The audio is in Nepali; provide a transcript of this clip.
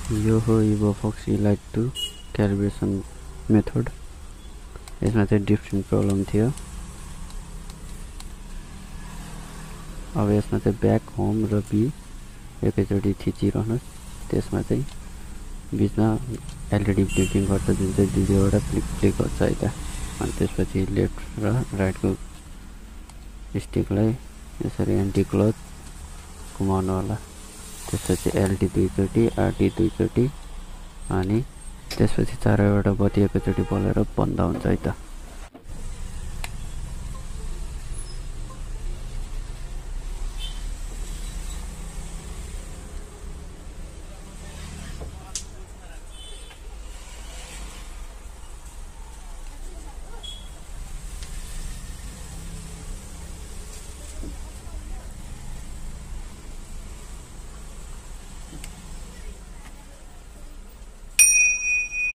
यो हो इभोफक्स इलाइट 2 क्यालिब्रेसन मेथड। यसमा चाहिँ डिफ्रेन्ट प्रब्लम थियो। अब यसमा चाहिँ ब्याक, होम र बी एकैचोटि थिचिरहनुहोस्। त्यसमा चाहिँ बिचमा एलइडी ब्लिङ्किङ गर्छ, जुन चाहिँ दुईवटा क्लिक गर्छ है त। अनि त्यसपछि लेफ्ट र राइटको स्टिकलाई यसरी एन्टी क्लच घुमाउनु होला। त्यसपछि एलडी दुईचोटि, आरडी दुईचोटि, अनि त्यसपछि चारैवटा बत्ती एकैचोटि बलेर बन्द हुन्छ है त।